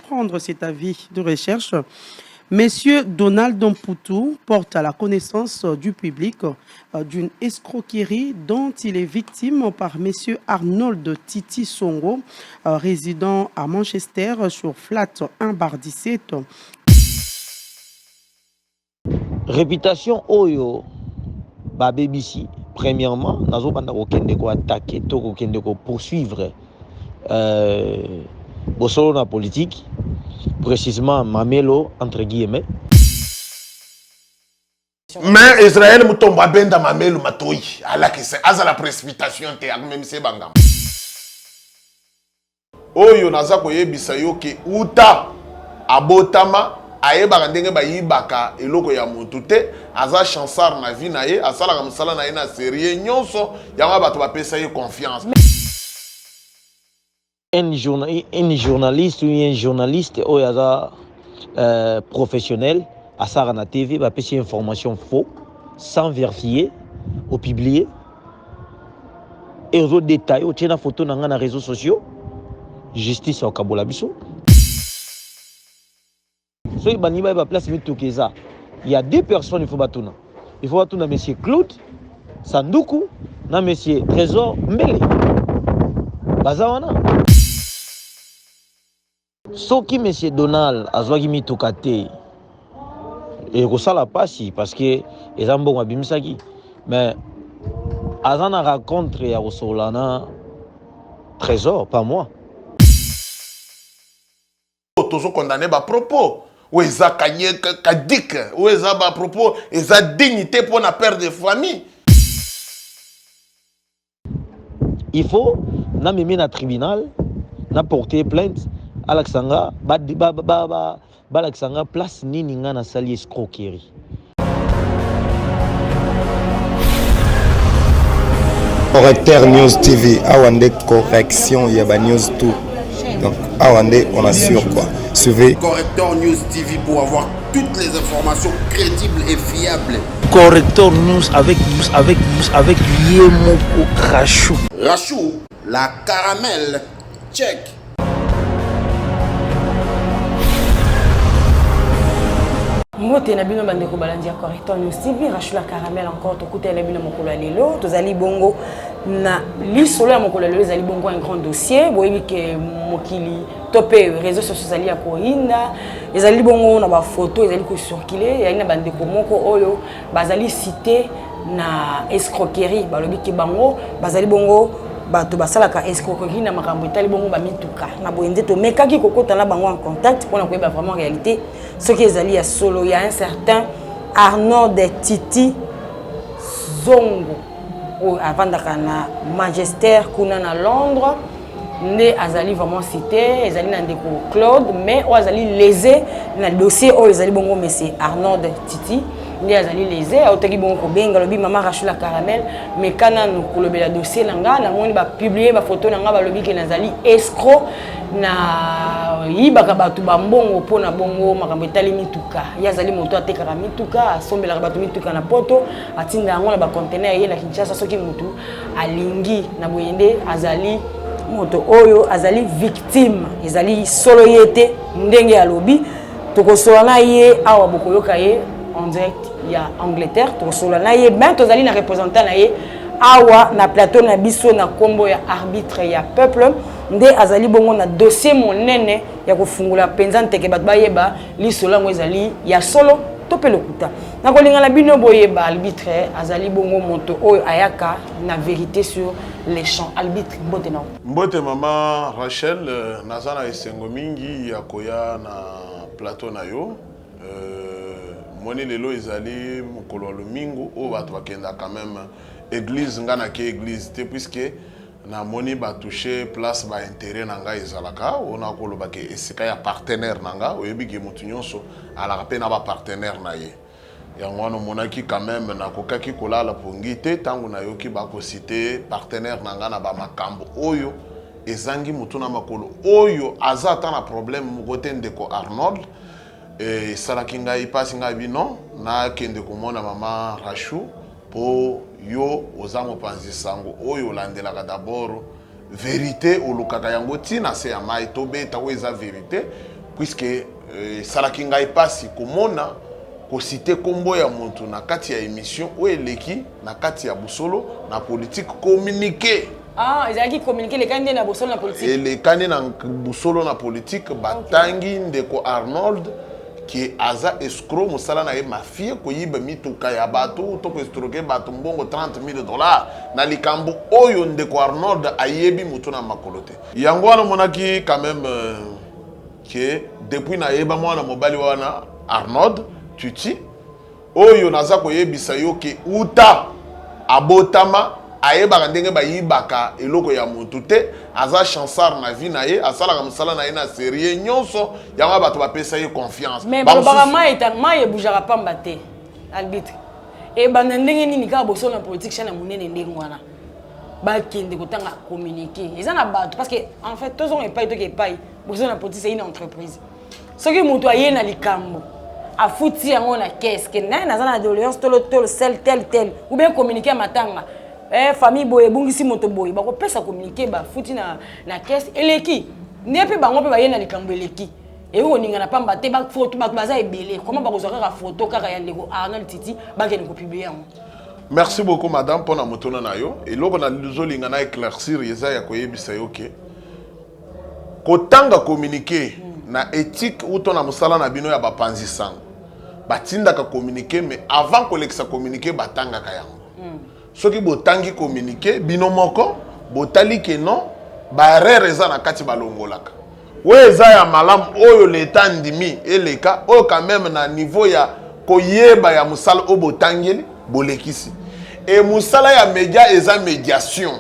Prendre cet avis de recherche, Monsieur Donald Mputu porte à la connaissance du public euh, d'une escroquerie dont il est victime par Monsieur Arnold Titi Songo, euh, résident à Manchester sur flat 1 bar 17. Reputation oyo babebisi premièrement nazobanda kokende ko attaquer to kokende ko poursuivre euh, bosolo na politique précisément mamelo entre guillemets Mais Israël Mutombo abenda mamelu matoyi alakisa azala précipitation te akomemisa ye bangamba. Oyo naza koyebisa yo ke uta abotama ayebaka ndenge bayibaka eloko ya mutu te, aza chansard na vie na ye, asalaka musala na ye na serieux nyonso, yango bato bapesa ye confiance. Un, journa une journaliste ou un journaliste oyo aza euh, professionnel asalaka na TV bapesi information faux sans vérifier opublier et ozo détailler otie na photo na ngai na réseaux sociaux justice akokabola biso soki balingi bayeba place mituka eza il y a deux personnes il faut batuna il faut batuna monsieur Claude Sanduku na monsieur Trésor Mbele baza wana soki monsieur Donald azwaki mituka te ekosala mpasi parce que eza mbongo abimisaki mais aza na rencontre ya kosolola na Trésor pas moi. Tozo condamner ba propos oyo eza kadik oyo eza ba propos eza digne te mpo na père de famille. Il faut namemi na tribunal na porter plainte alakisa nga balakisa nga place nini nga nasali escroquerie. Correcteur News TV, awa nde correction ya ba news tout. Donc awa nde on assure quoi. Suivez Correcteur News TV pour avoir toutes les informations crédibles et fiables. Correcteur News avec avec avec Yemoko Rachou. Rachou, la caramel. Check. Mbote na bino bandeko balandi ya Corrector News TV, Rachou la Caramel encore tokutana na bino mokolo ya lelo. Tozali bongo na lisolo ya mokolo ya lelo ezali bongo un grand dossier. Boyebi ke mokili to mpe réseaux sociaux ezali ya koyinda, ezali bongo na ba photo ezali ko circuler, ezali na bandeko moko oyo bazali cité na escroquerie balobi ke bango bazali bongo bato basalaka escroquerie na makambo etali bongo bamituka na boye nde tomekaki kokota na bango en contact mpona koyeba vraiment réalité soki ezali ya solo ya un certain Arnaud de Titi Zongo oyo avandaka na Manchester kuna na Londres nde azali vraiment cité ezali na ndeko Claude mais oyo azali lésé na dossier oyo ezali bongo monsieur Arnold Titi nde azali lésé autaki bongo kobenga alobi mama Rachel la caramel meka nanu kolobela dossier na nga namoni bapublie bafoto na nga balobi ke nazali escroc na yibaka bato bambongo mpo na bongo makambo etali mituka ye azali moto atekaka mituka asombelaka bato mituka na poto atinda yango na bacontener ye na Kinshasa soki motu alingi na boye nde azali moto oyo azali victime ezali solo ye te ndenge alobi tokosola na ye awa bokoyoka ye en direct ya Angleterre tokosola na ye ben tozali na représentant na ye awa na plateau na biso na kombo ya arbitre ya peuple nde azali bongo na dossier monene ya kofungola mpenza nteke bato bayeba lisolo yango ezali ya solo to mpe lokuta. Nakolinga na bino boyeba arbitre azali bongo moto oyo ayaka na verite sur les champs. Arbitre, mbote na yo. Mbote mama Rachel, naza na esengo mingi ya koya na plateau na yo. Moni lelo ezali mokolo ya lomingo oyo bato bakendaka quand meme eglise, nga nake eglise te puisque Na moni ba touche place ba interet na nga ezalaka oyo na koloba ke esika ya partenaire na nga oyebi ke mutu nionso alaka pe na ba partenaire na ye yango wana omonaki quand meme na kokaki kolala pongi te tango na yoki ba ko cite partenaire na nga na ba makambo oyo ezangi mutu na makolo oyo aza ata na problème moko te ndeko Arnold esalaki ngai pasi ngai bi non na kende komona mama Rachou Po yo oza mopanzi sango oyo olandelaka d'abord verite olukaka yango ti na se ya mayi tobeta oyo eza verite. Puisque esalaki ngai mpasi komona kociter nkombo ya moto na kati ya émission oyo eleki na kati ya Bosolo na Politique, communiqué. Ah, ezalaki communiqué elekani nde na Bosolo na Politique. Elekani na Bosolo na Politique. Batangi ndeko Arnold ke aza escroc, mosala na ye mafia, koyiba mituka ya bato to koescroquer bato mbongo 30 000 $, na likambo oyo ndeko Arnold ayebi motu na makolo te. Yango wana omonaki quand même ke depuis nayeba mwana mobali wana Arnold Tuti oyo, naza koyebisa yo ke uta abotama ayebaka ndenge bayibaka eloko ya motu te. Aza chansard na vie na ye, asalaka mosala na ye na sérieux nyonso. Yango bato bapesa ye confiance. Mais balobaka mai mai ebougeaka pamba te. Arbitre, ebanda ndenge nini kaka Bosolo na Politique, chaîne ya monene ndenge wana, bakende kotanga communiqué eza na bato? Parce que en fait, tozonga epai, toki epai. Bosolo na Politique, c'est une entreprise. Soki moto aye na likambo, afuti yango na caisse ke naye naza na doléance tolo tolo sel tel tel, ou bien communiqué ya matanga, famille boye ebungisi moto boye, bakopesa communiqué, bafuti na caisse, eleki. Nde mpe bango mpe baye na likambo eleki, ekoki koningana pamba te. Bafoto, bato baza ebele, comment bakozwa kaka foto kaka ya ndeko Arnold Titi, bakende kopublier yango? Merci beaucoup, madame, mpona motuna na yo. Eloko nazolinga na éclaircir eza ya koyebisa yo ke kotanga communiqué na éthique uto na mosala na bino ya bapanzi sango, batindaka communiqué, mais avant kolekisa communiqué, batangaka yango. Soki botangi communiqué bino moko, botali ke non, baerreur eza na kati, balongolaka. Oyo eza ya malamu, oyo leta ndimi eleka, oyo quand même na niveau ya koyeba ya mosala oyo botangeli, bolekisi. E mosala ya média eza médiation.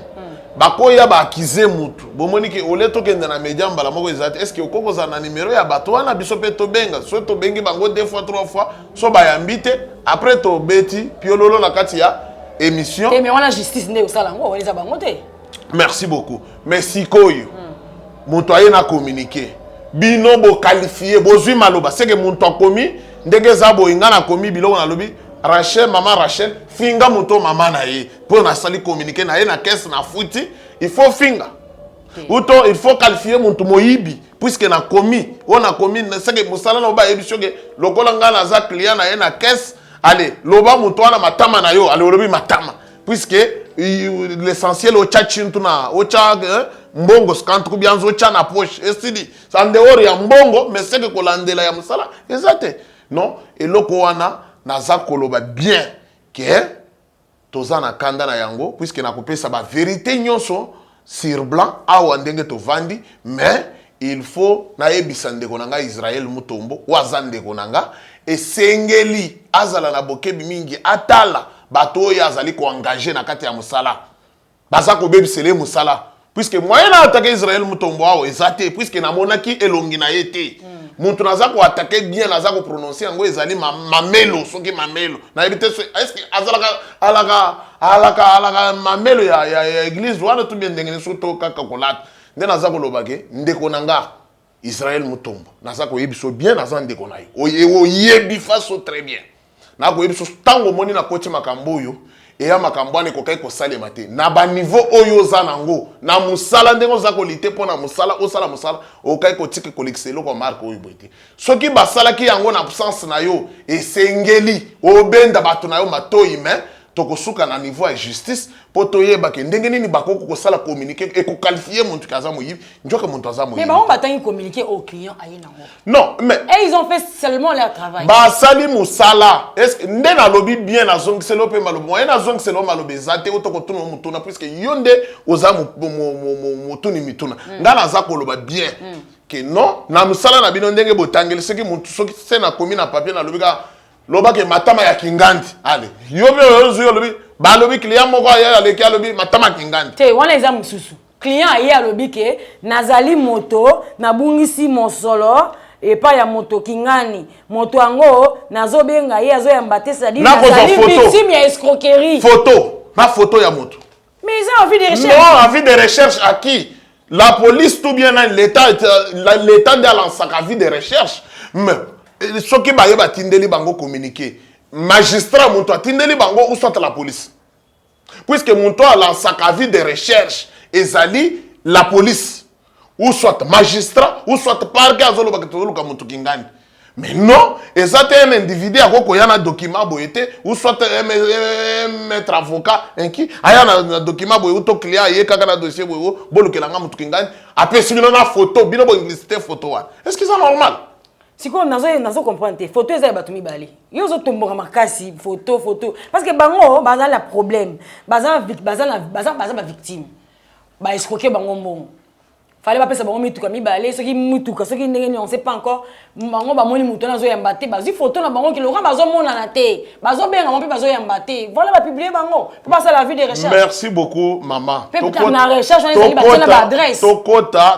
Bakoya baaccuser mutu, bomoni ke ole tokende na média mbala moko eza te. Est-ce okoki kozala na numero ya bato wana? Biso mpe tobenga. So tobengi bango deux fois, trois fois, so bayambi te, après tobeti piololo na kati ya émission. Te, mais wana justice nde osala yango, wana eza bango te. Merci beaucoup. Mais sikoyo moto aye na communiqué, bino boqualifier, bozwi maloba seke moto akomi ndenge eza boye. Nga nakomi biloko, nalobi Rachel, mama Rachel, finga moto mama na ye mpo nasali communiqué na ye na caisse, na futi. Il faut finga uto il faut qualifier moto moyibi puisque nakomi oyo nakomi. Seke mosala na oyo bayebi soki lokola ngai naza client na ye na caisse, ale loba moto wana matama na yo, ale olobi matama, puisque l'essentiel otya chintu na otya mbongo 50 kubianza otya na poche, esili en dehors ya mbongo. Mais seke kolandela ya mosala eza te. Non, eloko wana naza koloba bien ke toza na kanda na yango, puisque nakopesa bavérité nyonso sur blanc awa ndenge tovandi. Mais il faut nayebisa ndeko na ngai Israel Mutombo, oyo aza ndeko na nga, esengeli azala na bokebi mingi, atala bato oyo azali koengager na kati ya mosala, baza kobebisela ye mosala, puisque moyen na attaquer Israel Mutombo awa eza te, puisque namonaki elongi na ye te. Moto naza koattaquer bien, naza koprononcer yango, ezali Mamelo. Soki Mamelo, nayebi te est-ce azalaka alaka Mamelo ya église wana to bien ndenge nini, so to kaka kolata. Nde naza koloba ke ndeko na nga Israel Mutombo, naza koyebi so bien, naza ndeko na ye, oyebi faso très bien. Nakoyebi so ntango omoni nakoti makambo oyo eya, makambo wana ekokaki kosalema te na baniveau oyo oza nango na mosala, ndenge oza kolite mpo na mosala, osala mosala, okokaki kotika kolekisa eloko ya marque oyo boye te. Soki basalaki yango na absence na yo, esengeli obenda bato na yo matoi. Mais tokosuka na niveau ya justice mpo toyeba ke ndenge nini bakoki kosala communiqué ekoqualifier moto ke aza moyibi, nzoka moto aza Mais moyibi. Bango batangi communiqué au client aye nango. Non, mais Et ils ont fait seulement leur travail. Basali mosala. Est-ce nde nalobi bien? Nazongiseli yo mpe maloba, moye nazongiseli yo maloba eza te. Oto kotuna motuna, puisque yo nde oza motuni mituna. Nga naza koloba bien ke non, na mosala na bino ndenge botangeli, soki motu, soki se nakomi na papier, nalobi kaka lobake matama ya kingandi, ale yo mpe ozwi, olobi balobi client moko aye aleki, alobi matama ya kingandi. Te, wana eza mosusu. Client aye, alobi ke nazali moto nabungisi mosolo epai ya moto kingani, moto yango nazobenga ye, azoyamba te, c'est-à-dire Nakozwa nazali photo. victime ya escroquerie. Photo na photo ya moto. Mais eza avis de recherche. Non, avis de recherche à qui? La police tout bien l'État, l'État nde alansaka avis de recherche. Mais soki baye batindeli bango communiqué, magistrat moto atindeli bango ou soit la police? Puisque moto alansaka avis de recherche ezali la police. Ou soit magistrat, ou soit parquet azoloba tozoluka mutu kingani. Mais non, eza te un individu akoki koya na document boye te, ou soit un maître avocat inki aya na document boye, to client aye kaka na dossier boye, bolukela nga mutu kingani, apesi bino na photo, bino boexiste photo wana. Est-ce que c'est normal? Sikoyo nazo comprendre te. Photo eza ya bato mibale. Yo ozotomboka makasi, photo, photo, parce que bango baza na problème, baza bavictime, baescroquer bango mbongo. Fallait bapesa bango mituka mibale, soki mituka, soki ndenge nini, on sait pas encore. Bango bamoni moto wana azoyamba te, bazwi photo na bango kiloka, bazomonana te, bazobenga bango mpe bazoyamba te. Voilà, bapublier bango mpo basala avis de recherche. Merci beaucoup, mama. Mpe na recherche wana ezali batie na baadresse.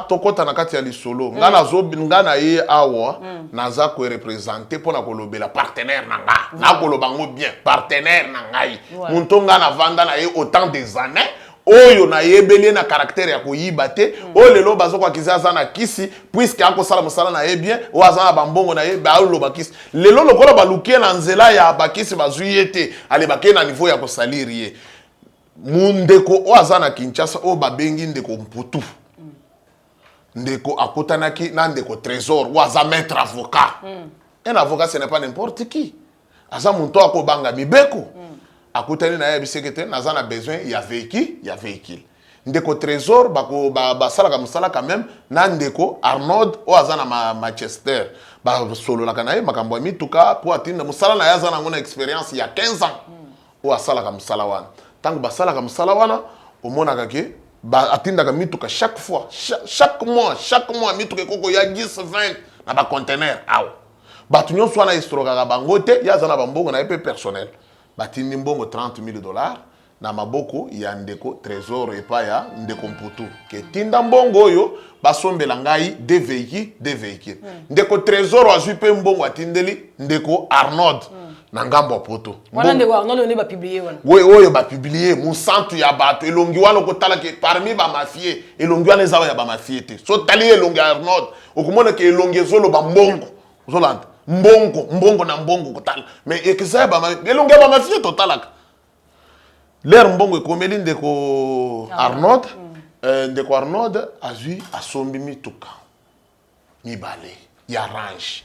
Tokota na kati ya lisolo. Nga nga na ye awa, naza koreprésenter mpona kolobela partenaire na nga. Nakoloba ngo bien, partenaire na ngai, moto nga navanda na ye autant des années, oyo nayebeli ye na caractère ya koyiba te. Oyo lelo bazokoakiza aza na kisi, puisque akosala mosala na ye bien, oyo aza na bambongo na ye. Baoloba kisi lelo, lokola baluki ye na nzela ya bakisi, bazwi ye te, ale bakei na niveau ya kosalir ye. Mundeko oyo aza na Kinshasa, oyo babengi ndeko Mputu, ndeko akutanaki na ndeko Trésor, oyo aza maître avocat. Un avocat, ce n'est pas n'importe qui. Aza moto akobanga mibeko. Akutani na ye, ayebisaki te naza na besoin ya véhicule, ya véhicule. Ndeko Trésor basalaka mosala quand même na ndeko Arnold oyo aza na Manchester. Basololaka na ye makambo ya mituka mpo atinda mosala na ye. Aza nango na expérience ya 15 ans oyo asalaka mosala wana. Ntango basalaka mosala wana, omonaka ke atindaka mituka chaque fois, chaque mois, chaque mois mituka ekoko ya 10, 20 na baconteneur awa. Bato nyonso wana escroquaka bango te. Ye aza na bambongo na ye mpe personnel. Batindi mbongo 30 000 $ na maboko ya ndeko Trésor epai ya ndeko Mputu, ke tinda mbongo oyo basombela ngai deux véhicule, deux véhicule. Ndeko Trésor azwi mpe mbongo, atindeli ndeko Arnold na ngambo ya Poto. Wana ndeko Arnold nde bapublier wana? Oyo bapublier, mosantu ya bato, elongi wana okotalaki parmi bamafie, elongi wana eza ya bamafie te. So tali elongi ya Arnold, okomona ke elongi ezoloba mbongo, ozolanda mbongo, mbongo na mbongo kotala, mais eza ya elongi ya bamafie. Totalaka lere mbongo ekomeli ndeko Arnold. Ndeko Arnold azwi, asombi mituka mibale ya Range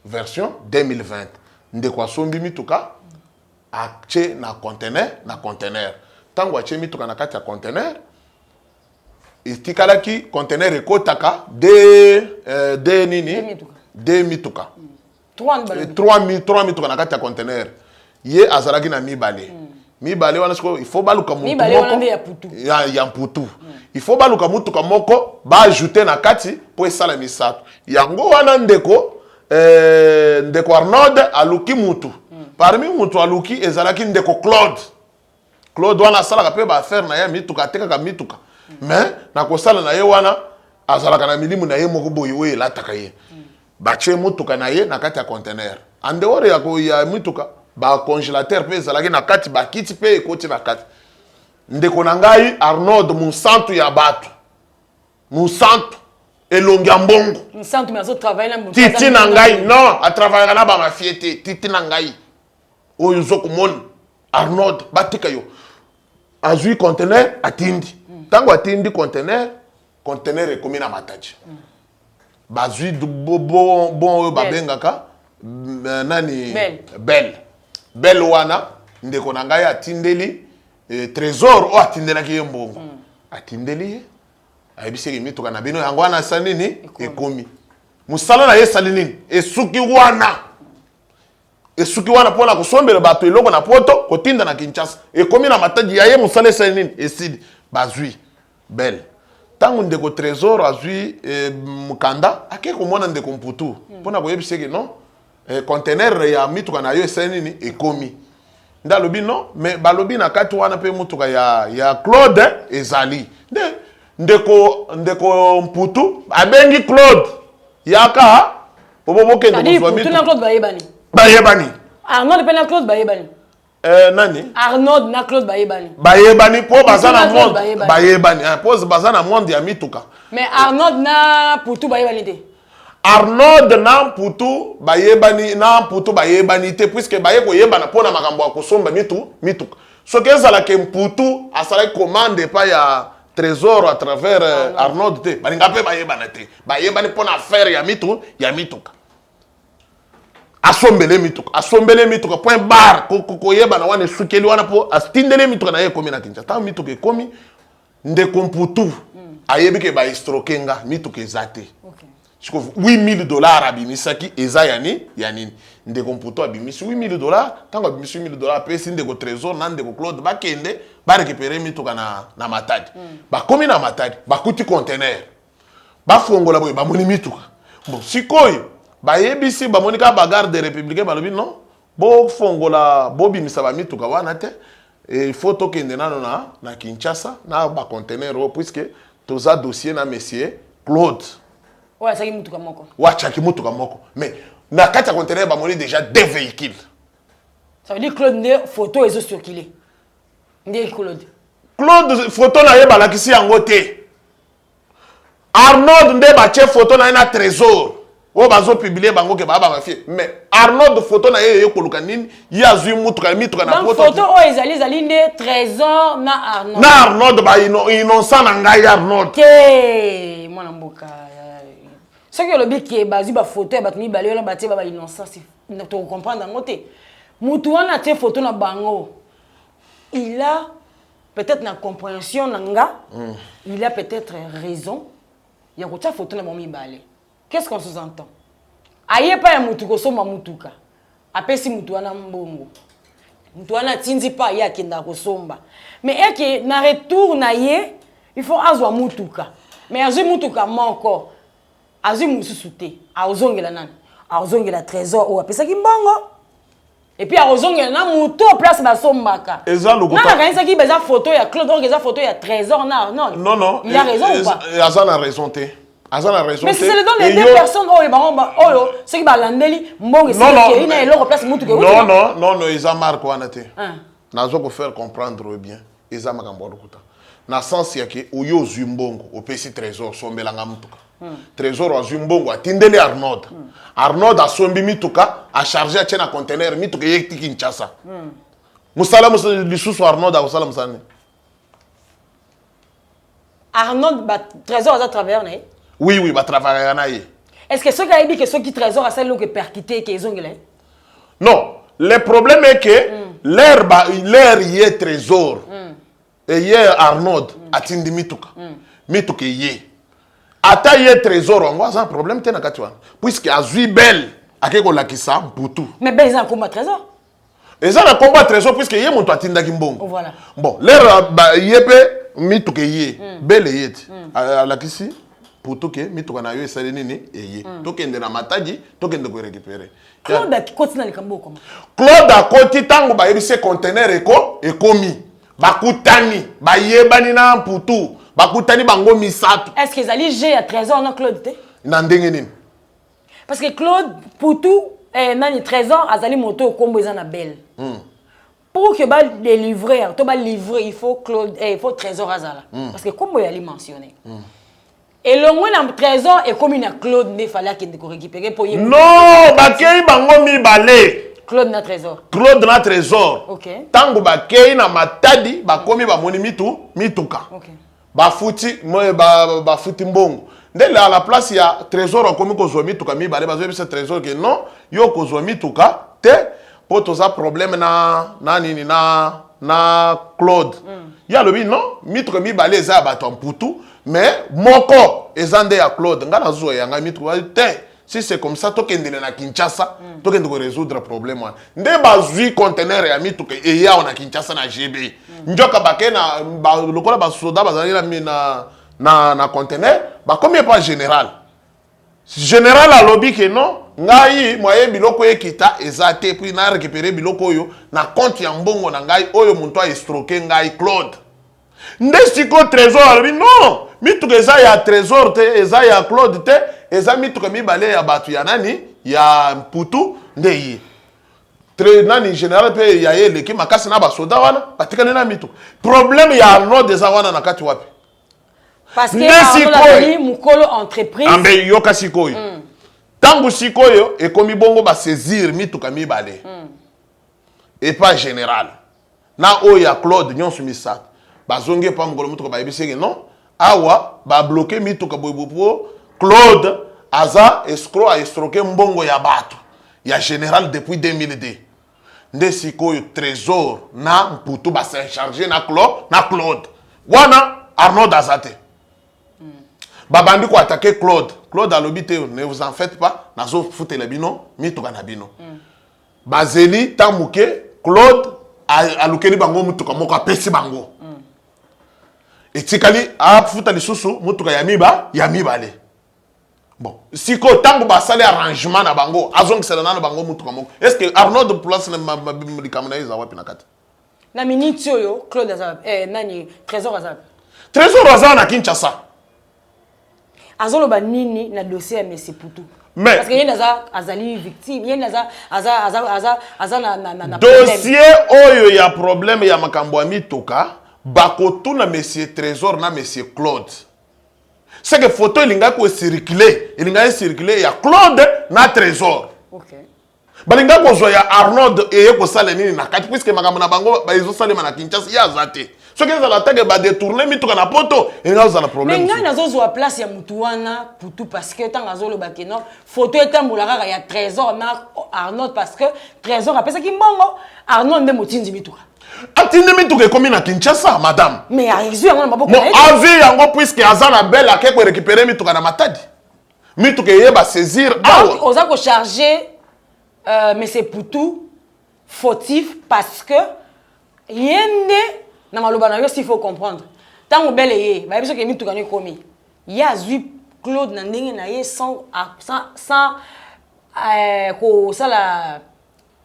version 2020. Ndeko asombi mituka, atie na conteneur. Na conteneur, ntango atie mituka na kati ya conteneur, etikalaki conteneur ekotaka de nini, de mituka, trois mituka na kati ya conteneur. Ye azalaki na mibale. Mibale wana sikoyo, il faut baluka mutu moko ya Mputu. Il faut baluka mutuka moko baajouter na kati mpo esala misato. Yango wana ndeko Arnold aluki mutu. Parmi mutu aluki ezalaki ndeko Claude. Claude wana asalaka mpe baaffaire na ye ya mituka, atekaka mituka, mais na kosala na ye wana azalaka na milimu na ye moko boye oyo elataka ye. Batie mutuka na ye na kati ya conteneur. En dehors ya mituka, bacongélateur mpe ezalaki na kati, bakiti mpe ekoti na kati. Ndeko na ngai Arnold, mosantu ya bato, mosantu, elongi ya mbongo. Mosantu, mais azotravaille na Titi na ngai, non, atravaillaka na bamafie te. Titi na ngai oyo ozokomona, Arnold, batika yo. Azwi conteneur, atindi. Ntango atindi conteneur, conteneur ekomi na Matadi. Bazwi bon oyo babengaka nani? Bel. Bel wana, ndeko na ngai atindeli Trésor oyo atindelaki ye mbongo. Atindeli ye, ayebisaki mituka na bino yango wana asali nini, ekomi. Mosala na ye esali nini? Esuki wana, esuki wana mpona kosombela bato eloko na Poto, kotinda na Kinshasa. Ekomi na Matadi ya ye, mosala esali nini? Esili. Bazwi bel. Ntango ndeko Trésor azwi mokanda, ake komona ndeko Mputu mpona koyebisa eke non, conteneur ya mituka na yo esali nini? Ekomi. Nde alobi non, mais balobi na kati wana mpe mutuka ya Claude ezali. Nde ndeko Mputu abengi Claude: yaka po bokende kozwa mituka. Claude bayebani? Bayebani. Arnold mpe na Claude bayebani? Nani? Arnold na Claude bayebani? Bayebani mpo baza na monde, bayebani mpo baza na monde ya mituka. Mais Arnold na Putu bayebani te? Arnold na Mputu bayebani, na Mputu bayebani te, puisque baye koyebana mpo na makambo ya kosomba mituka. Soki ezalaki Mputu asalaki commande epai ya Trésor à travers Arnold te, balinga mpe bayebana te. Bayebani mpo na affaire ya mitu ya mituka. Asombele mituka, asombele mituka, point barre. Koyebana wana esukeli wana, mpo atindeli mituka na ye, ekomi na Kinshasa. Ntango mituka ekomi, ndeko Mputu ayebi ke baescroquer nga, mituka eza te. Siko 8000 $ abimisaki eza ya nini? Ndeko Mputu abimisi 8000 $. Ntango abimisi 8000 $, apesi ndeko Trésor na ndeko Claude, bakende barécupérer mituka na Matadi. Bakomi na Matadi, bakuti conteneur, bafongola boye, bamoni mituka. Bon, sikoyo bayebisi, bamoni kaka bagarde républicain, balobi: "Non, bofongola, bobimisa bamituka wana te. Il faut tokende nano na Kinshasa na baconteneur oyo, puisque toza dossier na monsieur Claude." Oyo asaki mutuka moko. Watiaki mutuka moko, mais na kati ya conteneur bamoni déjà deux véhicules. Ça veut dire Claude nde photo ezocirculer, nde Claude. Claude, photo na ye balakisi yango te. Arnold nde batie photo na ye na Trésor oyo bazopublier bango ke baa bamafie. Mais Arnold, photo na ye eye koluka nini? Ye azwi mutuka, mituka na Donc photo oyo ezali nde Trésor na Arnold. Na Arnold, bainnocent na ngai Arnold. Te, mwana mboka, soki olobi ke bazwi bafoto ya bato mibale wana, batie ba bainnocent, tokocomprendre yango te. Mutu wana atie photo na bango, il a peut-être, na compréhension na nga, il a peut-être raison ya kotia photo na bango mibale. Qu'est-ce qu'on sous-entend? Aye pa ya mutu kosomba mutuka, apesi mutu wana mbongo, mutu wana atindi pa ye, akendaka kosomba, mais eke na retour na ye, il faut azwa mutuka, mais azwi mutuka moko, azwi mosusu te. Azongela nani? Azongela Trésor oyo apesaki mbongo, et puis akozongela na moto place basombaka. Eza lokuta. Nana akanisaki eza photo ya Claude, donc eza photo ya Trésor na Arnold. Non. Il a raison ou pas? Aza na raison te, aza na raison. Mais c'est dans les deux personnes oyo bango oyo soki balandeli mbongo esikei na eloko place mutuka. Non, eza marque wana te. Nazo kofaire comprendre bien, eza makambo ya lokuta na sens ya ke oyo ozwi mbongo, opesi Trésor: "Sombelanga mutuka." Trésor azwi mbongo, atindeli Arnold. Arnold asombi mituka, acharge, atie na conteneur, mituka eyeki Kinshasa. Mosala lisusu Arnold akosala mosala nini? Arnold ba Trésor aza travailleur na ye. Oui, batravaillaka na ye. Est ce que soki ayebi ke soki Trésor asali eloko epercute ke ezongela ye? Non, le problème est que l'air ba l'air ye Trésor eye, Arnold atindi mituka, mituka eye, ata ye Trésor yango aza na problème te na kati wana, puisque azwi bele, ake kolakisa Mputu. Mais bele eza na kombo ya Trésor. Eza na kombo ya Trésor, puisque ye moto atindaki mbongo. Voilà. Bon, lere ye mpe mituka eye, bele ye ti alakisi Mputu ke mituka na yo esali nini? Eye, tokende na Matadi, tokende korécupérer. Claude akoti na likambo okoma? Claude akoti ntango bayebisi conteneur ekomi, bakutani, bayebani na Mputu, bakutani bango misato. Est ce que ezali jeu ya Trésor na Claude te? Na ndenge nini? Parce que Claude Putu, nani, Trésor azali moto okombo eza na bele. Pour que badélivrer to balivrer, il faut Claude, il faut Trésor azala, parce que kombo ezali mentionné. Elongwe na Trésor, ekomi na Claude, nde fallait akende korécupérer mpo ye. Non, bakei bango mibale. Claude na Trésor. Claude na Trésor. Ntango bakei na Matadi, bakomi, bamoni mituka. Bafuti bafuti mbongo nde à la place ya Trésor akomi kozwa mituka mibale. Bazoyebisa Trésor ke non, yo kozwa mituka te mpo toza problème na nini, na Claude. Ye alobi: "Non, mituka mibale eza ya bato ya Mputu, mais moko eza nde ya Claude. Ngai nazwa yanga mituka te. Si c'est comme ça, tokendele na Kinshasa, tokende korésoudre problème wana." Nde bazwi conteneur ya mituka, eyawa na Kinshasa na GB. Njoka bake na lokola basoda bazalaki na conteneur, bakomi epa général. Général alobi ke non, ngai moye biloko ekita eza te, puis na récupérer biloko oyo na compte ya mbongo na ngai oyo moto aescroquer ngai, Claude. Nde sikoyo Trésor alobi: "Non, mituka eza ya Trésor te, eza ya Claude te, eza mituka mibale ya bato ya nani, ya Mputu." Nde ye nani, général mpe ya ye eleki makasi na basoda wana, batikali na mituka. Problème ya Arnold eza wana na kati wapi? Parce que Arnold azali mokolo entreprise. Ambe yoka sikoyo, ntango sikoyo ekomi bongo, basaisir mituka mibale epa général na oyo ya Claude, nyonso misato. Bazongi epa mokolo motuka, bayebisi eke non, awa babloquer mituka boye po Claude aza escroc, aescroquer mbongo ya bato ya général depuis 2002. Nde sikoyo Trésor na Mputu bas'en charger na Claude, na Claude wana Arnold aza te. Babandi koattaquer Claude. Claude alobi te, ne vous en faites pas, nazofutela bino mituka na bino. Bazeli ntan moke, Claude alukeli bango mutuka moko, apesi bango. Etikali afuta lisusu mutuka ya miba ya mibale. Bon, sikoyo ntango basali arrangement na bango, azongisela nano bango mutuka moko. Est ce que Arnold, place na likambo na ye eza wapi na kati? Na minute oyo, Claude aza nani, Trésor aza wapi? Trésor aza na Kinshasa. Azoloba nini na dossier ya Messi Putu? Mais parce que ye aza, azali victime, ye aza aza aza aza aza na problème. Dossier oyo ya problème ya makambo ya mituka, bakotuna monsieur Trésor na monsieur Claude. C'est que photo elingaki kocirculer, elingaki ecirculer ya Claude na Trésor. Balingaki kozwa ya Arnold eye kosala nini na kati, puisque makambo na bango ezosalema na Kinshasa, ye aza te. Soki ezala take badétourner mituka na poto, elingaki kozala Mais problème. Ngai nazozwa place ya mutu wana Putu, parce que ntango azoloba ke non, photo etambola kaka ya Trésor na Arnold, parce que Trésor apesaki mbongo, Arnold nde motindi mituka. Atindi mituka, ekomi na Kinshasa, madame. Mais azwi yango na maboko Mo na ye. Azwi yango puisque aza na bele, ake korécupérer mituka na Matadi. Mituka eye, basaisir Donc awa. Oza kocharger monsieur Putu fautif, parce que ye nde, na maloba na yo, s'il faut comprendre, ntango bele ye bayebi soki mituka no ekomi, ye azwi Claude na ndenge na ye sans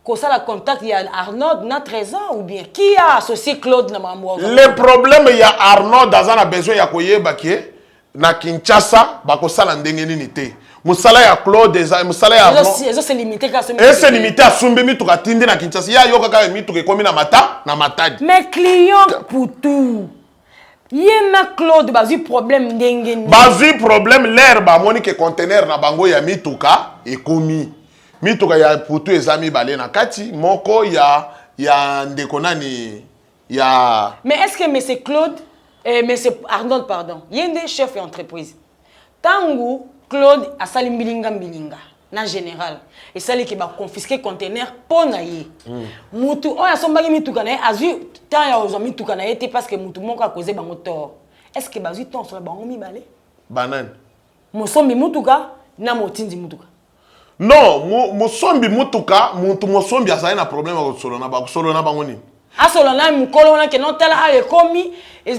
kosala contact ya Arnold na Trésor, ou bien qui a associé Claude na makambo? Le problème ya Arnold, aza na besoin ya koyeba ke na Kinshasa bakosala ndenge nini te. Mosala ya Claude eza mosala ya Arnold. Ezose limité kaka soki ese limité, asumbi mituka, atindi na Kinshasa, ye ayoka kaka mituka ekomi na mata na Matadi. Mais client Putu, ye na Claude bazwi problème ndenge nini? Bazwi problème lere bamoni ke conteneur na bango ya mituka ekomi. Mituka ya Putu eza mibale na kati, moko ya ndeko nani ya Mais est ce que monsieur Claude, monsieur Arnold, pardon, ye nde chef ya entreprise, ntango Claude asali mbilinga mbilinga na général, esaliki baconfisquer conteneur mpo na ye, mutu oyo asombaki mituka na ye azwi temps ya kozwa mituka na ye te, parce que mutu moko akoze bango tort. Est ce que bazwi temps sola bango mibale? Banani? Mosombi mutuka na motindi mutuka. Non, mosombi mutuka, mutu mosombi azali na problème ya kosolola na kosolola na bango nini? Asola na mokolo wana ke non, tala ayo ekomi,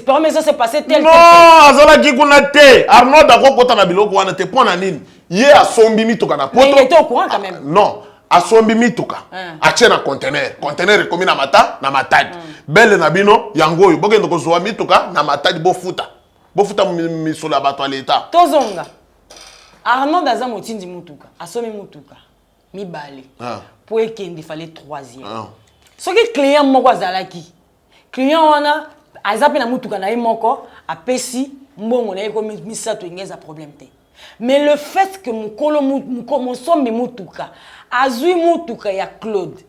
problème eza se passé tel. Non, azalaki kuna te. Arnold akokota na biloko wana te. Mpo na nini? Ye asombi mituka na Mais il poto. était au courant quand même. Non, asombi mituka, atie na conteneur, conteneur ekomi na mata na Matadi. Bele na bino yango oyo, bokende kozwa mituka na Matadi, bofuta, bofuta misolo ya bato ya leta. Tozonga. Arnold aza motindi mutuka, asomi mutuka mibale mpo ekende, fale troisième. Soki client moko azalaki, client wana aza mpe na mutuka na ye moko, apesi mbongo na ye, ekomi misato, enge eza problème te. Mais le fait que mokolo mosombi mutuka azwi mutuka ya Claude,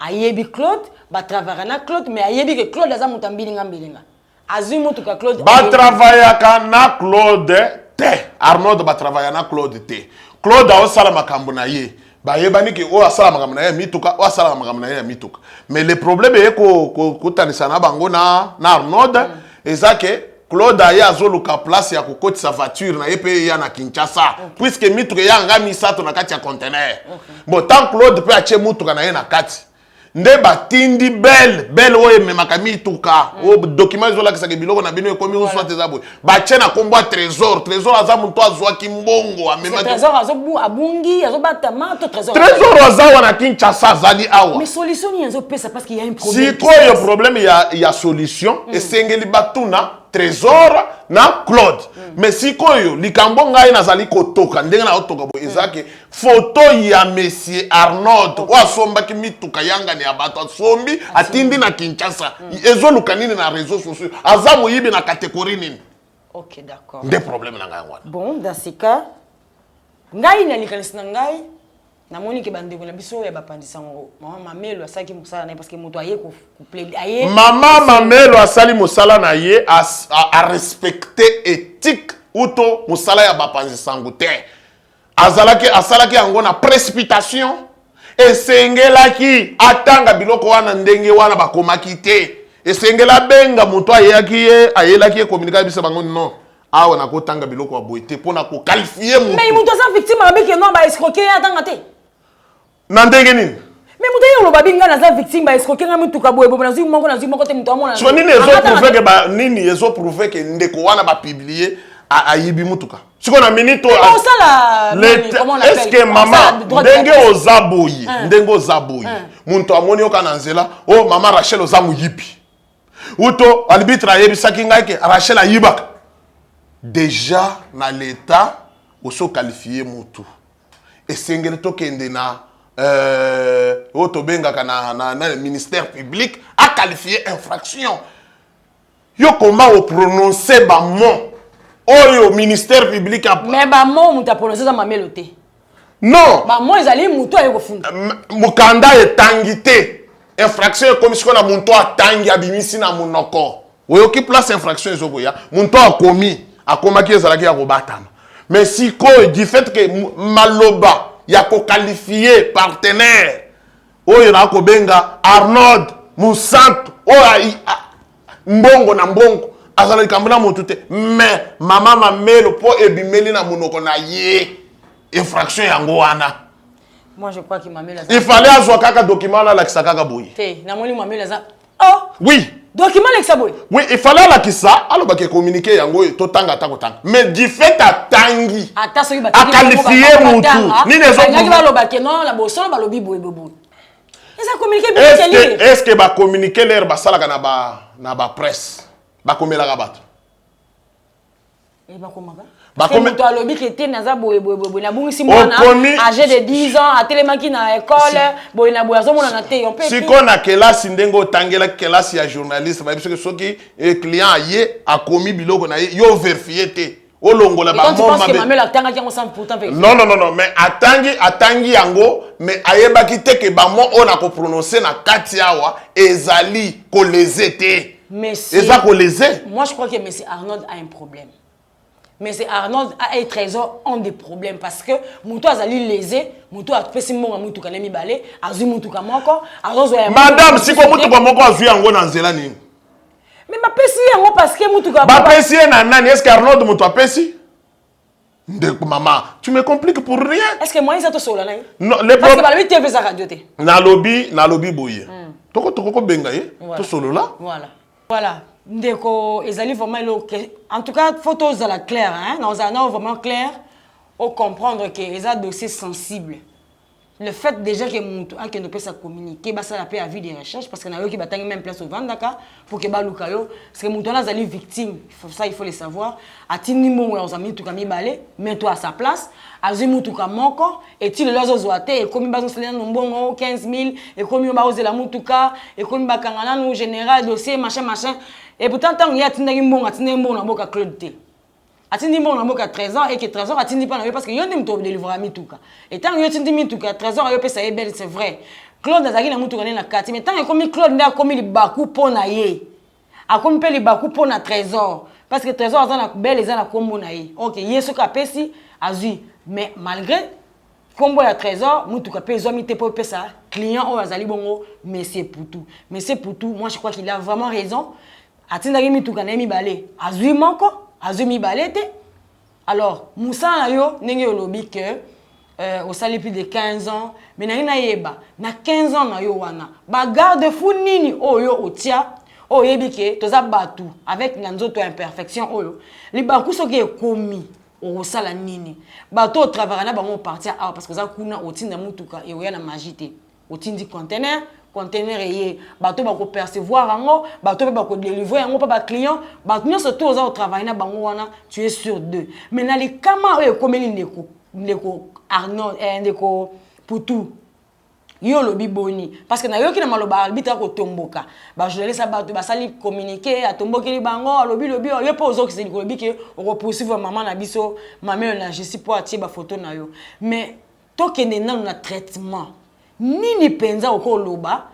ayebi Claude, batravaillaka na Claude, mais ayebi ke Claude aza moto ya mbilinga mbilinga, azwi mutuka Claude. Batravaillaka na Claude te. Arnold batravailla na Claude te. Claude aosala makambo na ye, bayebani ke oyo asala makambo na ye ya mituka, oyo asalaka makambo na ye ya mituka. Mais le problème eye kotanisa na bango na Arnold eza ke Claude aye azoluka place ya kokotisa voiture na ye mpe eya na Kinshasa, puisque mituka eyanga misato na kati ya conteneur. Bon, tant Claude mpe atie mutuka na ye na kati, nde batindi bele bele oyo ememaka mituka, oyo document ezolakisaka biloko na bino ekomi, soit eza boye, batie na nkombo ya Trésor. Trésor aza moto azwaki mbongo, amemaki. Trésor abungi, azobatama to Trésor? Trésor aza wana Kinshasa, azali awa. Mais solution nini azopesa? Parce qu'il y a un problème. Sikoyo problème ya solution, esengeli batuna Trésor na Claude. Mais sikoyo likambo ngai nazali kotoka, ndenge naotoka boye, eza ke photo ya monsieur Arnold oyo asombaki mituka yangani ya bato, asombi, atindi na Kinshasa, ezoluka nini na réseau sociaux? Aza moyibi na catégorie nini? Ok, d'accord. Nde problème na ngai yango wana. Bon, dans ce cas, ngai na likanisi na ngai. Namoni ke bandeko na biso ya bapanzi sango, mama Mamelo asalaki mosala na ye parce que moto aye ko plaider aye. Mama Mamelo asali mosala na ye, a respecte éthique uto mosala ya bapanzi sango te. Azalaki, asalaki yango na précipitation. Esengelaki atanga biloko wana ndenge wana bakomaki te. Esengeli abenga moto ayeyaki ye, ayelaki ye communiqué, biso bango non, awa nakotanga biloko ya boye te mpona koqualifier moto. Mais moto aza victime, alobi ke non, baescroquer ye, atanga te. Na ndenge nini? Mais moto aye oloba bi ngai naza victime, baescroquer ngai mituka boye boye, nazwi moko, nazwi moko te. Moto amona. So nini ezoprouver ke ba nini ezoprouver ke ndeko wana bapublier ayibi mutuka? Sikoyo na minute oyo osala est ce que mama, ndenge oza boye, ndenge oza boye, moto amoni yoka na nzela: "O mama Rachel, oza moyibi," uto arbitre ayebisaki ngai ke Rachel ayibaka déjà na l'état, oso qualifier motu. Esengeli tokende na oyo tobengaka na ministère public aqualifier infraction. Yo koma oprononce bamots oyo ministère public Mais bamots moto aprononce eza Mamelo te. Non. Bamots ezali motu aye kofunda. Mokanda etangi te. Infraction ekomi sikoyo na moto atangi, abimisi na monoko. Oyoki place infraction ezokoya? Moto akomi, akomaki, ezalaki ya kobatama, mais sikoyo du fait que maloba ya koqualifier partenaire oyo na kobenga Arnold Mosanto, oyo mbongo na mbongo azala likambo na motu te, mais mama Mamelo mpo ebimeli na monoko na ye, infraction yango wana. Moi, je crois que Mamelo il fallait azwa kaka document wana, alakisa kaka boye. Te, namoni Mamelo aza, oh. Oui. Document alakisa boye. Oui, il fallait alakisa, alobaki communiqué yango oyo, totanga ata kotanga, mais du fait atangi, ata soki aqualifier mutu, nini? Ezalaki balobaki non, na bosolo balobi boye boye boye, eza communiqué. Est ce que bacommuniqué lere basalaka na bapresse, bakomelaka bato? Bakomaka. Moto alobi ke te, naza boye boye boye, nabungisi mwana âgé de 10 ans, atelemaki na école boye na boye, azomonana te. Sikoyo na kelasi, ndenge otangelaki kelasi ya journaliste, bayebi soki client aye, akomi biloko na ye, yo vérifie te, olongola. Atangaki yango sans pourtant Non, non, non, non, mais atangi yango, mais ayebaki te ke bamots oyo na koprononcer na kati awa ezali koléser te. Eza koléser. Moi, je crois que monsieur Arnold a un problème. Mais c'est Arnold et Trésor ont des problèmes parce que moto azali lésé, moto apesi mbongo mutuka na mibale, azwi mutuka moko, azozwa. Madame, siko mutuka moko azwi yango na nzela nini? Mais bapesi yango parce que mutuka Bapesi ye na nani? Est ce que Arnold moto apesi? Ndeko mama, tu me compliques pour rien. Est ce que moyen eza tosolola na ye? Non, le parce que balobi TV eza radio te. Nalobi boye, toko kobenga ye, tosolola. Voilà, ndeko, ezali vraiment eloko, en tout cas faut tozala clair, hein? Nazala nao vraiment clair, ocomprendre que eza dossier sensible. Le fait déjà que moto akende opesa communiqué, basala mpe avis de recherche, parce que nayoki batangi même place ovandaka pour que baluka yo, parce que moto wana azali victime, ça il faut le savoir. Atindi mbongo ya kozwa mituka mibale, mais toi à sa place azwi mutuka moko, eti lelo azozwa te. Ekomi bazosala nanu mbongo 15 000, ekomi oyo baozela mutuka, ekomi bakanga nanu général dossier, machin machin. Et pourtant ntango ye atindaki mbongo, atindaki mbongo na mboka Claude te, atindi mbongo na mboka Trésor, eke Trésor atindi mpa na yo, parce que yo nde moto odélivrer mituka. Etango yo otindi mituka, Trésor ayopesa ye bele. C'est vrai, Claude azalaki na mutuka nde na kati, mais ntango ekomi Claude nde akomi libaku mpo na ye, akomi mpe libaku mpo na Trésor, parce que Trésor aza na bele, eza na nkombo na ye. Ok, ye soki apesi, azwi, mais malgré nkombo ya Trésor, mutuka mpe ezwami te mpo epesa client oyo azali bongo monsieur Poutou. Monsieur Poutou, moi je crois qu'il a vraiment raison. Atindaki mituka na ye mibale, azwi moko, azwi mibale te. Alors mosala na yo, ndenge olobi ke osali plus de 15 ans, mais nangi nayeba, na 15 ans na yo wana, bagarde-fous nini oyo otia, oyo oyebi ke toza bato avec na nzoto ya imperfection, oyo libaku soki ekomi, okosala nini? Bato otravailler na bango partir awa, parce que oza kuna, otinda mutuka, eoya na magie te. Otindi conteneur, conteneur eye, bato bakopercevoir yango, bato mpe bakodélivrer yango mpo baclient, bato nyonso to oza kotravailler na bango wana, tu es sur deux. Mais na likama oyo ekomeli ndeko Arnold, ndeko Putu, yo olobi boni? Parce que nayoki na maloba arbitre akotomboka bajournaliste, bato basali communiqué, atombokeli bango, alobi lobi yo mpo ozokisa likolo ke okopoursuivre mama na biso Mamelo na justice mpo atie bafoto na yo. Mais Tokende nanu na traitement. Nini mpenza okoloba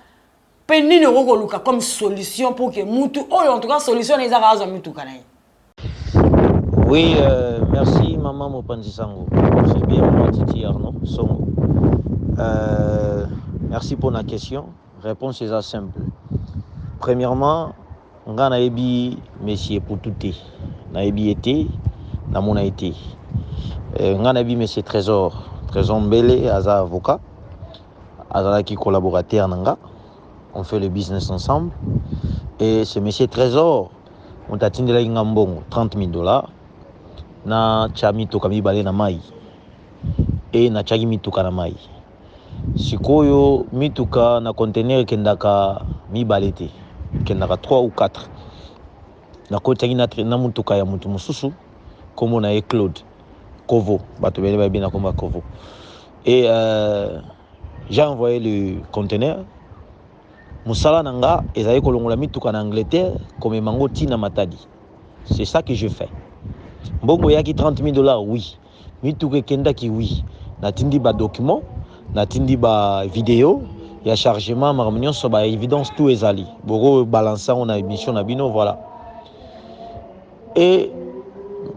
mpe nini okoki koluka comme solution pour que mutu oyo, en tout cas, solution na eza kaka azwa mituka na ye? Oui, merci maman Mopanzi Sango. C'est bien moi Titi Arnaud Songo. Merci pour la question. Réponse est simple. Premièrement, nga nayebi monsieur Poutou te. Nayebi ye te, namona ye te. Nga nayebi monsieur Trésor. Trésor Mbele aza avocat. Azalaki collaborateur na nga. On fait le business ensemble. Et ce monsieur Trésor, moto atindelaki nga mbongo 30 000 $ na tia mituka mibale na mai e natiaki mituka na mai. Sikoyo mituka na conteneur ekendaka mibale te, ekendaka 3 ou 4. Nakotiaki na mutuka ya motu mosusu, nkombo na ye Claude Kovo, bato bele bayebi na nkombo ya Kovo. Et j'ai envoyé le conteneur. Mosala na nga ezali kolongola mituka na Angleterre, komema yango ntina Matadi. C'est ça que je fais. Mbongo eyaki 30 000 $, oui. Mituka ekendaki, oui. Natindi badocument, natindi bavideo ya chargement, makambo nyonso, baévidence, tout ezali. Boko balance yango na émission na bino, voilà. Et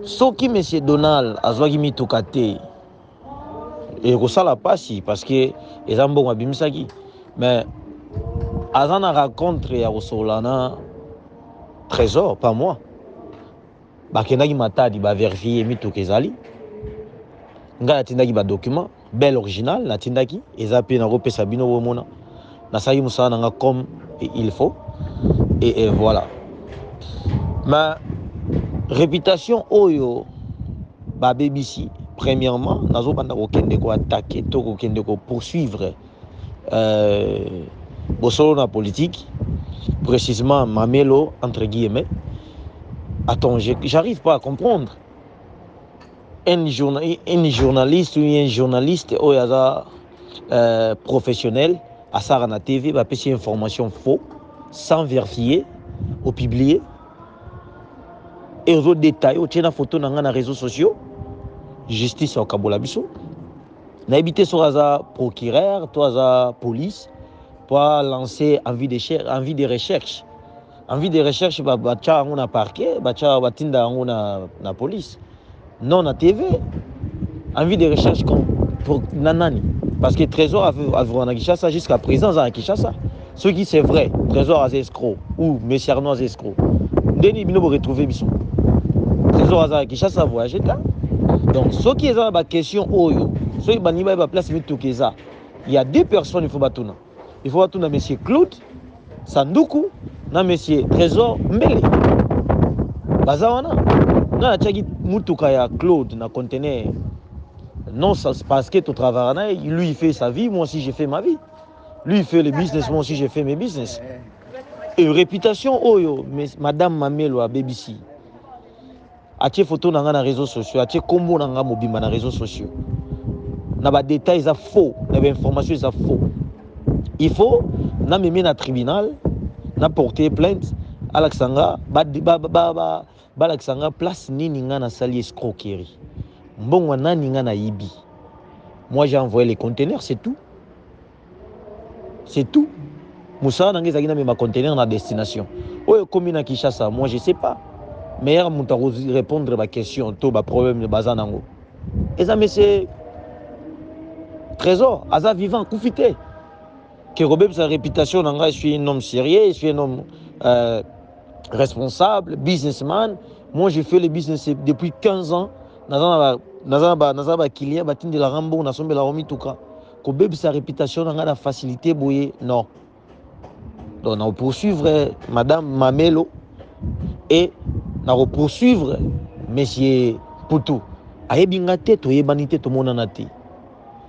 soki monsieur Donald azwaki mituka te, ekosala mpasi parce que eza mbongo abimisaki. Mais aza na rencontre ya kosolola na Trésor, pas moi. Bakendaki Matadi, baverifie, mituka ezali. Ngai natindaki badocument bel original, natindaki, eza mpe nakopesa bino bomona. Nasalaki mosala na nga comme il faut et voilà. Ma réputation oyo babebisi, premièrement nazobanda kokende koattaquer to kokende kopoursuivre bosolo na politique, précisément Mamelo entre guillemets. Attends, j'arrive pas à comprendre un journaliste ou un journaliste oyo aza professionnel, asala na TV, bapesi information faux sans vérifier, opublier et ozodétaille, otie na photo na ngai na réseaux sociaux. Justice akabola biso. Nayebi te soki aza procureur to aza police po alancer envie de recherche. Envie de recherche, batya yango na parquet, batya, batinda yango na police, non na TV. Envie de recherche pour, na nani? Parce que Trésor avivra na Kinshasa jusqu'à présent, aza na Kinshasa. Soki c'est vrai Trésor aza escroc ou monsieur Arnaud aza escroc, ndeni bino boretrouve biso? Trésor aza na Kinshasa, voyage te. Donc soki eza na baquestion oyo, soki balingi bayeba place mituka eza, il y a deux personnes il faut batuna. Il faut batuna monsieur Claude Sanduku na monsieur Trésor Mbele. Baza wana. Nga natiaki mutuka ya Claude na conteneur, non parce que totravaillera na ye. Lui, il fait sa vie, moi aussi je fais ma vie. Lui, il fait le business, moi aussi je fais mes business. Et réputation oyo madame Mamelo abebisi, atie photo na nga na réseaux sociaux, atie kombo na nga mobimba na réseaux sociaux, na badétail eza faux, na bainformation eza faux. Il faut namemi na tribunal, na porter plainte, alakisa nga, balakisa nga place nini nga nasali escroquerie, mbongo nani nga nayibi. Moi, j'ai envoyé les conteneurs, c'est tout, c'est tout. Mosala na ngai ezalaki namema conteneur na destination. Oyo ekomi na Kinshasa, moi je sais pas. Meilleur moto akorépondre baquestion to baproblème baza nango eza monsieur Trésor. Aza vivant, akufi te. Ke kobebisa réputation na ngai, je suis un homme sérieux, je suis un homme responsable, businessman. Moi, je fais le business depuis 15 ans. Naza na baclient, batindelaka mbongo, nasombelaka mituka. Kobebisa réputation na ngai na facilité boye, non. Donc na poursuivre madame Mamelo et na poursuivre monsieur Poutou. Ayebi nga te, toyebani te, tomonana te.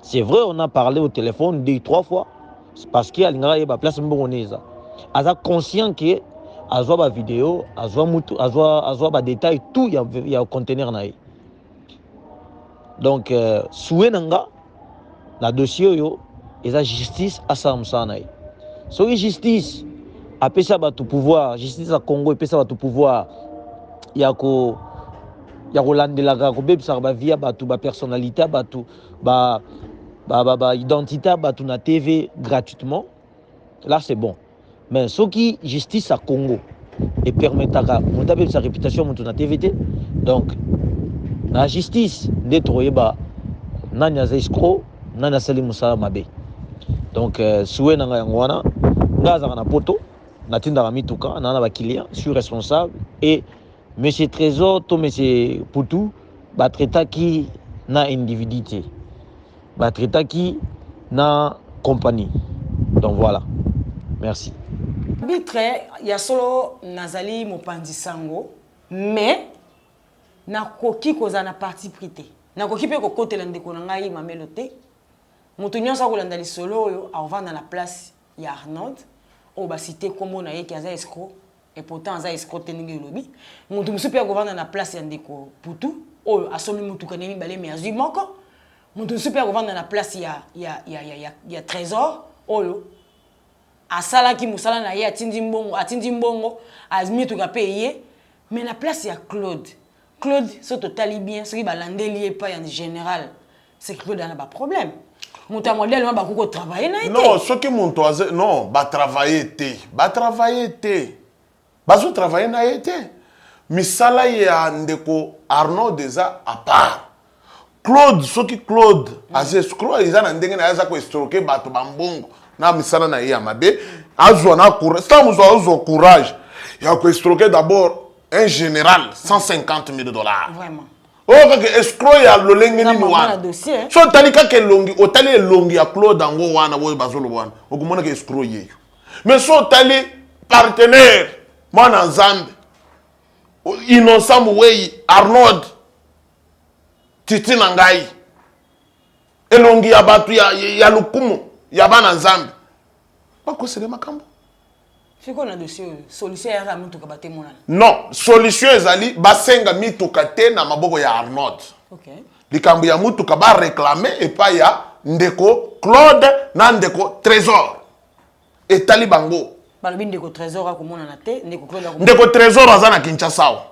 C'est vrai, on a parlé au téléphone deux, trois fois. C'est parce que alingaka yeba place mbongo ne eza. Aza conscient ke azwa bavideo, azwa mutu, azwa badétail tout ya conteneur na ye. Donc souhait na nga na dossier oyo eza justice asala mosala na ye. Soki justice apesa bato pouvoir, justice ya Congo epesa bato pouvoir ya kolandelaka, kobebisaka bavie ya bato, bapersonnalité ya bato. ba, ba, ba identité ya bato na TV gratuitement, là c'est bon. Mais soki justice ya Congo epermetaka moto abebisa réputation ya moto na TV te, donc na justice nde tokoyeba nani aza escroc, nani asali mosala mabe. Donc souhait na ngai yango wana. Ngai azalaka na poto, natindaka mituka na ba client, suis responsable. Et monsieur Trésor to monsieur Poutou batraitaki na individu te, batraitaki na compagnie. Donc voilà, merci. Arbitre ya solo, nazali mopanzi sango, mais nakoki kozala na parti pris te, nakoki mpe kokotela ndeko na ngai Mamelo te. Moto nyonso akolanda lisolo oyo akovanda na place ya Arnold oyo basite nkombo na ye ke aza escroc, et pourtant aza escroc te ndenge elobi. Moto mosusu mpe akovanda na place ya ndeko Putu oyo asombi motuka ne mibale me azwi moko. Moto mosusu mpe akovanda na place ya Trésor oyo asalaki mosala na ye, atindi mbongo, atindi mbongo, mituka mpe ye. Mais na place ya Claude, Claude so totali bien, soki balandeli ye epai ya général, c'est Claude ana baproblème. Moto ya modèle wana bakoki kotravaille na ye te. Non, soki moto aza, non, batravaille te, batravaille te, bazotravaille na ye te. Misala ya ndeko Arnold eza à part. Claude, soki Claude aza escroc, eza na ndenge na ye aza koescroquer bato bambongo na misala na ye ya mabe. Azwa na courage, ntango mosusu azwa courage ya koescroquer d'abord un général 150 000 $. Vraiment. Oyo kaka escroc ya lolenge nini? Mama na wana dossier. So otali kaka elongi, otali elongi ya Claude yango wana oyo bazoloba wana, okomonaka escroc yeyo. Mais so otali partenaire, mwana Nzambe, Innocent Mowei, Arnold titi na ngai, elongi ya bato ya lokumu ya bana Nzambe, bakosele makambo. Sikoyo na dossier oyo, solution eyaka mituka batemonana? Non, solution ezali basenga mituka te na maboko ya Arnold. Likambo ya mutuka, baréclame epai ya ndeko Claude na ndeko Trésor, etali bango. Balobi ndeko Trésor akomonana te, ndeko Claude akomonana. Ndeko Trésor aza na Kinshasa awa,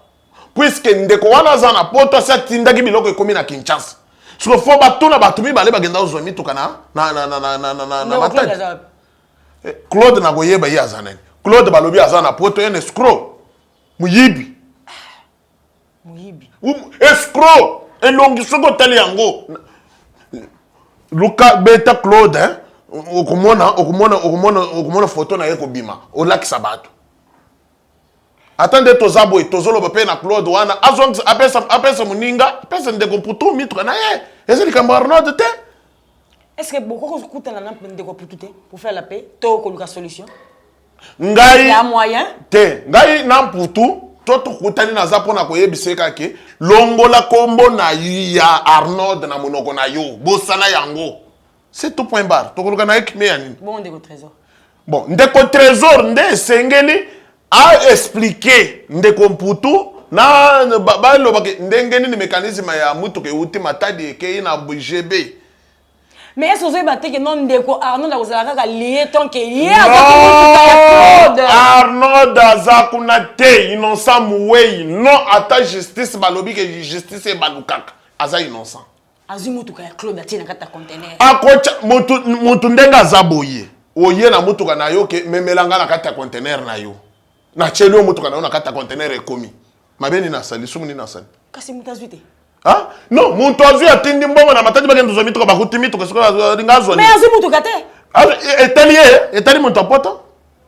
puisque ndeko wana aza na poto, asi atindaki biloko, ekomi na Kinshasa. Siko fo batuna bato mibale bagenda kozwa mituka na Ndeko Claude Matadi. aza wapi? Claude, na koyeba ye aza nani. Claude balobi aza na poto, ye na escroc, moyibi. Moyibi. Escroc, elongi soki otali yango, luka beta Claude, hein? Okomona, okomona, okomona, okomona foto na ye kobima, olakisa bato. Ata nde toza boye, tozoloba mpe na Claude wana azongisa, apesa, apesa moninga, apesa ndeko Mputu mituka na ye. Eza likambo ya Arnold te. Est ce que bokoki kokutana na ndeko Putu te pour faire la paix to koluka solution? Ngai Ya moyen. te. Ngai na Mputu to tokutani, naza mpona koyebisa ye kake longola kombo na ya Arnold na monoko na yo, bosana yango, c'est tout, point barre. Tokoluka na ye kimia ya nini? Bon, ndeko Trésor? Bon, ndeko Trésor nde esengeli aexpliquer ndeko Mputu na balobaki ndenge nini mécanisme ya mutuka euti Matadi ekei na GB. Mais est ce ozoyeba te ke non, ndeko Arnold akozala kaka lié tant ke ye azwaki motuka ya Claude? Arnold aza kuna te, Innocent Mowei. Non, ata justice, balobi ke justice ebalukaka, aza innocent. Azwi motuka ya Claude, atie na kati ya conteneur. Akotya mutu, mutu ndenge aza boye, oye na mutuka na yo ke memelanga na kati ya conteneur na yo, natieli yo mutuka na yo na kati ya conteneur, ekomi mabe nini asali? Sumu nini asali? Kasi moto azwi te. Ah? Non, moto azwi, atindi mbongo na Matadi, bakende kozwa mituka, bakuti mituka. Soki alinga azwa Mais azwi motuka te. Etali ye, etali moto apoto,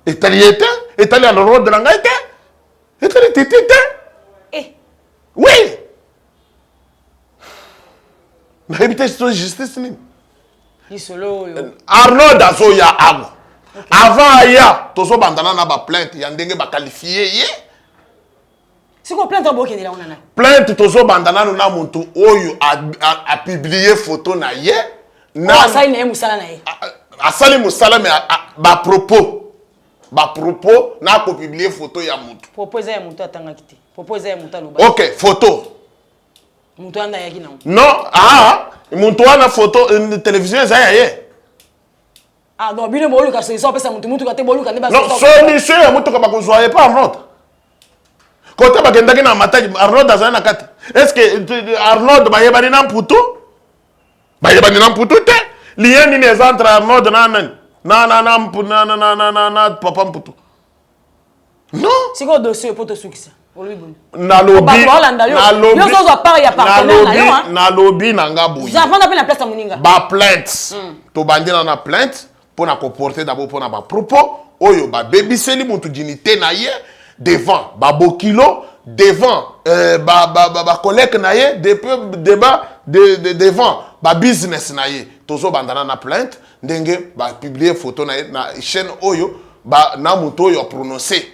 etali ye te, etali Arnold na ngai te, etali titi te. Eh. Oui, nayebi te so justice nini. Lisolo oyo. Arnold azoya awa. Avant aya, tozobandana na baplainte ya ndenge baqualifier ye. Sikoyo plainte bokendela wana na Plainte, tozobanda nano na motu oyo apublier photo na ye. Na asali na ye mosala na ye. Asali mosala, mais bapropos, bapropos na akopublier photo ya motu. Propos eza ya moto atangaki te, propos eza ya moto alobaki. Ok, photo. Moto wana ayaki nango. Non, ah, motu wana photo, télévision eza ya ye. Ah non, bino boluka solution, opesa motu mutuka te, boluka nde. Non, solution ya motuka bakozwa ye pa Arnold. Kote bakendaki na Matadi, Arnold azali na kati. Est ce que Arnold bayebani na Mputu? Bayebani na Mputu te. Lien nini eza entre Arnold na nani? Na na na na na na na na na papa Mputu. Non. Sikoyo dossier po tosukisa. Olobi boni? Nalobi Bato baolanda yo. nalobi Yo ozozwa part ya partenaire na yo, hein? nalobi na nga boye. Zavanda mpe na place ya moninga. Ba plainte. Tobandi na na plainte mpo na koporte d'abord mpo na ba propos oyo babebiseli motu dignité na ye devant babokilo devant euh, ba, ba, ba, ba collègue na ye débat de, de, devant ba business na ye tozobandana na plainte ndenge ba publier photo na ye na chaîne oyo ba, na moto oyo aprononce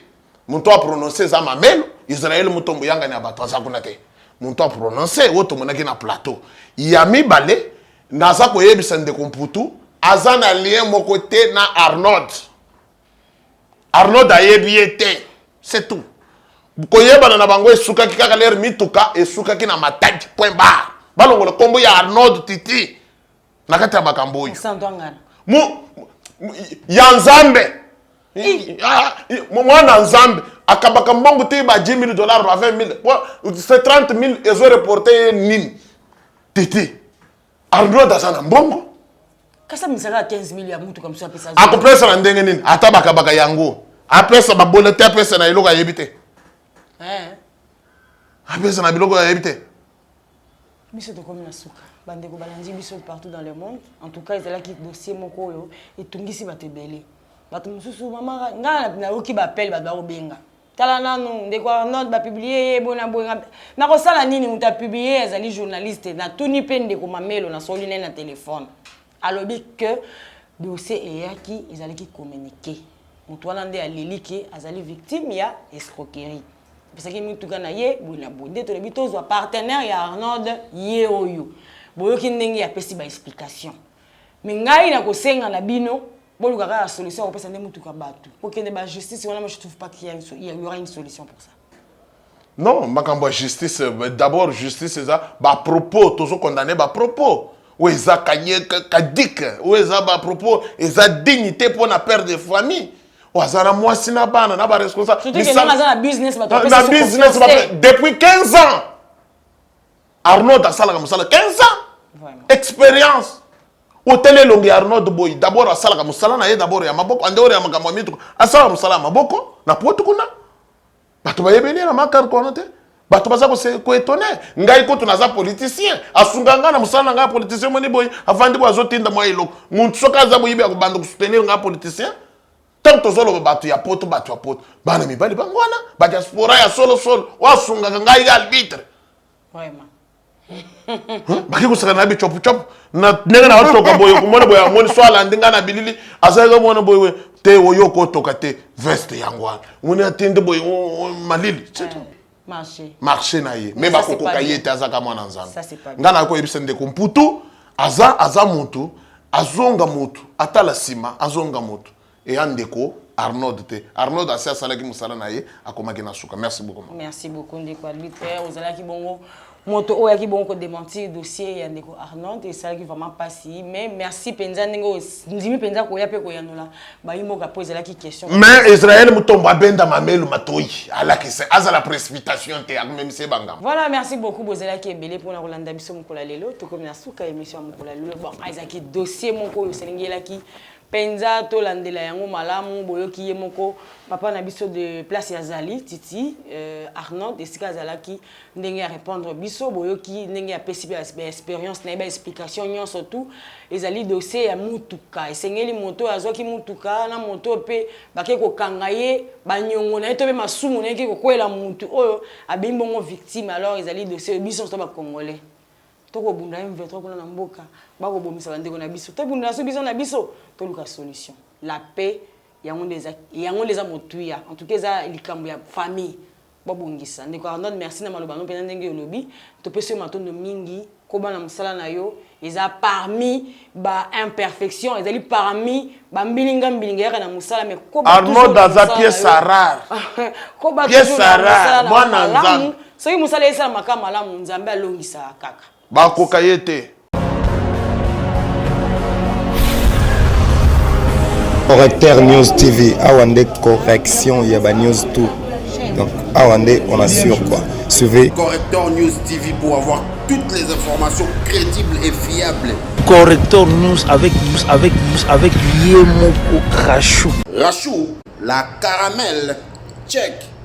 moto aprononce eza mamelo israel mutombo yangani ya bato aza kuna te moto aprononce oyo tomonaki na plateau ya mibale naza koyebisa ndeko mputu aza na lien moko te na arnold arnold ayebi ye te c'est tout koyebana na bango esukaki kaka lere mituka esukaki na matadi point barre balongola nkombo ya arnold titi na kati ya makambo oyo ya nzambe ah, mwana nzambe akabaka mbongo te ba 10 000 dollars ba 20 000 c'est 30 000 ezo reporte ye nini tete arnold aza na mbongo akopesa na ndenge nini ata bakabaka yango apesa babole te apesa na eloko ayebi te eh. apesa na biloko ayebi te Biso tokomi na suka. Bandeko balandi biso partout dans le monde. En tout cas, ezalaki dossier moko oyo etungisi bato ebele. Bato mosusu mama nga nayoki ba appel bato bakobenga. Tala nanu ndeko Arnold ba publier ye bona boye nakosala nini moto a publier azali journaliste natuni mpe ndeko Mamelo nasoli naye na telefone. Alobi que dossier eyaki ezalaki communiqué. Moto wana nde aleli ke azali victime ya escroquerie. Apesaki mituka na ye boye na boye. Nde tolobi tozwa partenaire ya Arnold ye oyo. Boyoki ndenge apesi ba explication. Mais ngai nakosenga na bino boluka kaka solution ya kopesa nde mutuka batu. Kokende ba justice wana moi je trouve pas qu'il y aura une solution pour ça. Non, makambo ya justice, d'abord justice eza ba propos, tozo condamner ba propos. Oyo eza kadik, oyo eza ba propos, eza dignité pour na père de famille. Oyo aza na mwasi na bana na ba responsable. Surtout que ndenge aza na business bato Na bapesa so business confiance te. depuis 15 ans. Arnold asalaka mosala 15 ans. Vraiment. Expérience. Otali elongi ya Arnold boye, d'abord asalaka mosala na ye d'abord ya maboko, en dehors ya makambo ya mituka, asalaka mosala ya maboko na poto kuna. Bato bayebeli ye na makar kono te. Bato baza koetone. Ngai kutu naza politicien. Asunga ngai na mosala na ngai ya politicien moni boye, avandi boye azotinda mwa eloko. Muntu soki aza moyibi akobanda kosoutenir ngai politicien. Ntango tozoloba bato ya poto, bato ya poto, bana mibali bango wana, ba diaspora ya solo solo, oyo asungaka ngai ya arbitre. Vraiment. Baki kosaka na bichopu chopu na ndenge na otoka boye komona boye amoni so alandi ngai na bilili azalaki komona boye te oyo okotoka te veste yango wana omoni atindi boye malili c'est tout. Marché. Marché na ye. Mais Ça, c'est bakokoka pas ye bien. te azaka mwana nzambe. Ça, c'est pas bien. Ngai nakoyebisa ndeko Mputu aza aza mutu azonga mutu atala nsima azonga mutu eya ndeko Arnold te. Arnold asi asalaki mosala na ye akomaki na suka. Merci beaucoup. Mama. Merci beaucoup ndeko arbitre ozalaki bongo moto oyo ayaki bongo kodementir dossier ya ndeko Arnold esalaki vraiment pasi mais merci mpenza ndenge ondimi mpenza koya mpe koyanola bayi mboka mpo ezalaki question. Mais Israël Mutombo abenda mamelu matoyi alakisa azala précipitation te akomemisa ye bangamba. Voilà, merci beaucoup bozalaki ebele mpona kolanda biso mokolo ya lelo tokomi na suka ya émission ya mokolo ya lelo bon ezalaki dossier moko oyo esalingelaki mpenza tolandela yango malamu boyoki ye moko papa na biso de place ya Zali Titi Arnold esika azalaki ndenge ya répondre biso boyoki ndenge apesi mpe ba expérience na ye ba explication nyonso tout ezali dossier ya mutuka esengeli moto oyo azwaki mutuka na moto oyo mpe bake kokanga ye banyongo na ye to mpe masumu na ye ke kokwela mutu oyo abimi bongo victime alors ezali dossier oyo biso nyonso ba congolais tokobunda M23 kuna na mboka bakobomisa bandeko na biso tobunda na biso na biso toluka solution la paix yango nde eza yango nde eza motuya en tout cas eza likambo ya famille babongisa ndeko Arnold merci na maloba no mpenza ndenge olobi topesi yo matondo mingi koba na mosala na yo eza parmi ba imperfection ezali parmi ba mbilinga mbilinga yaka na mosala mais koba Arnold aza toujours na mosala pièce na yo. rare. Koba Pièce toujours na rare, mosala na yo mwana malamu. Nzambe. Soki mosala esalamaka malamu Nzambe alongisaka kaka. Bakoka ye te. Correcteur News TV, awa nde correction ya ba news tout. Donc awa nde on assure quoi. Suivez Correcteur News TV pour avoir toutes les informations crédibles et fiables. Corrector News avec avec avec ye moko Rachou. Rachou, la caramel. Check.